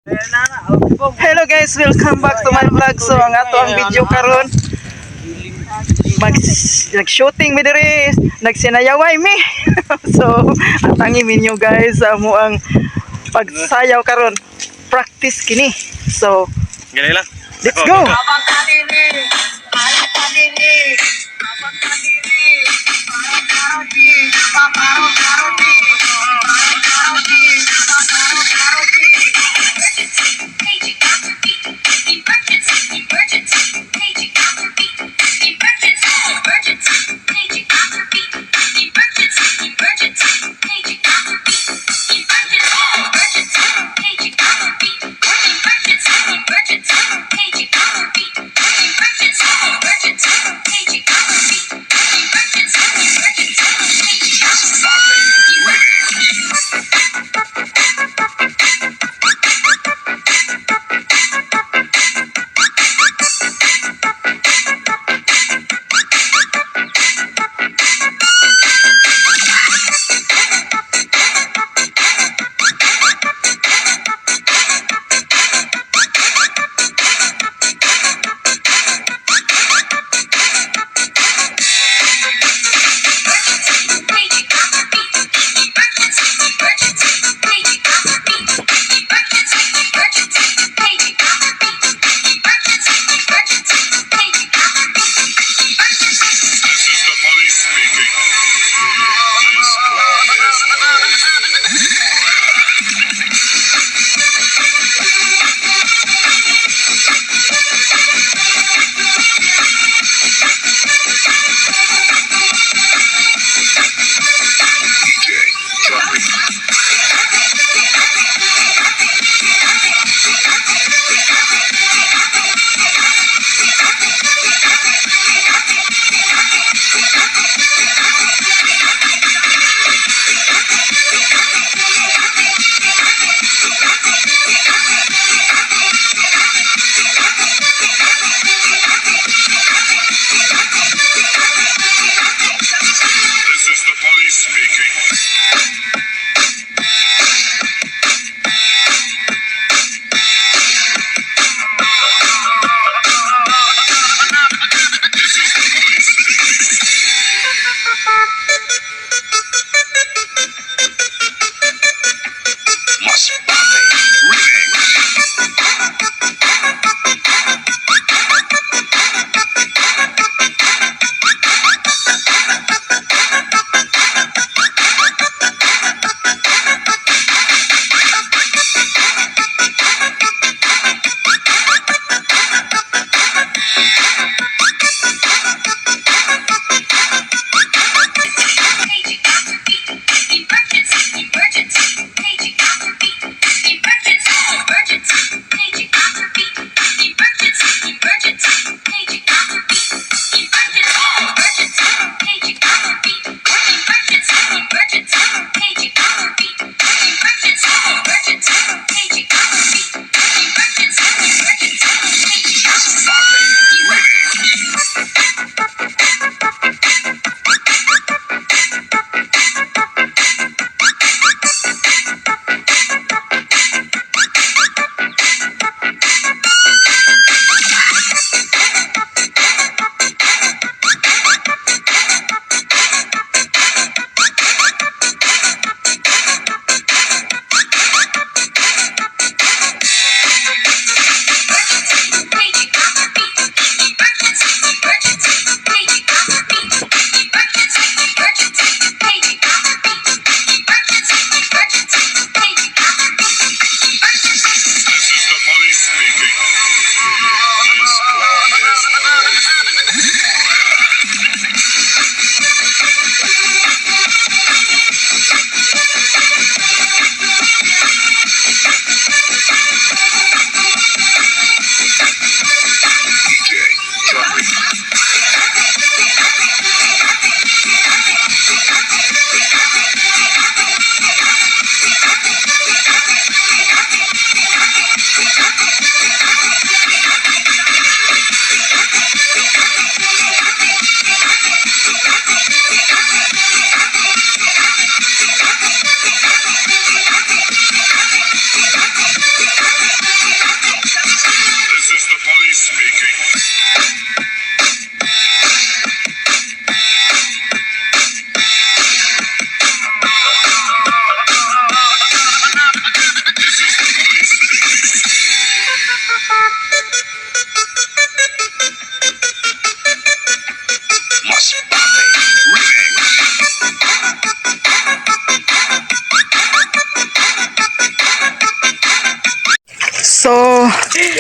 Hello guys, welcome back to my vlog. So ang ato ang video karon, mag nag-shooting mi diri, nagsinayaway mi. So atangi minyo guys sa amo ang pagsayaw karon. Practice kini. So Ganun lang. Let's go. Paging Dr. B. Emergency, emergency, paging Dr. B. Emergency, emergency, paging Dr. B. Emergency, emergency, paging Dr. B. Emergency, emergency, paging Dr. B. Emergency, emergency, paging Dr. B. Emergency, emergency, paging Dr. B. Emergency, emergency, paging Dr. B.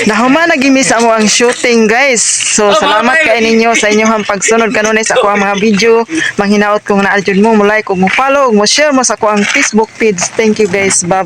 Nahuman na gyud mi sa among shooting, guys. So salamat kay ninyo sa inyong pagsunod kanunay sa ako ang mga video. Manghinaot kung naa jud mo mo like ug mo follow ug mo share mo sa ako ang Facebook page. Thank you, guys. Bye bye.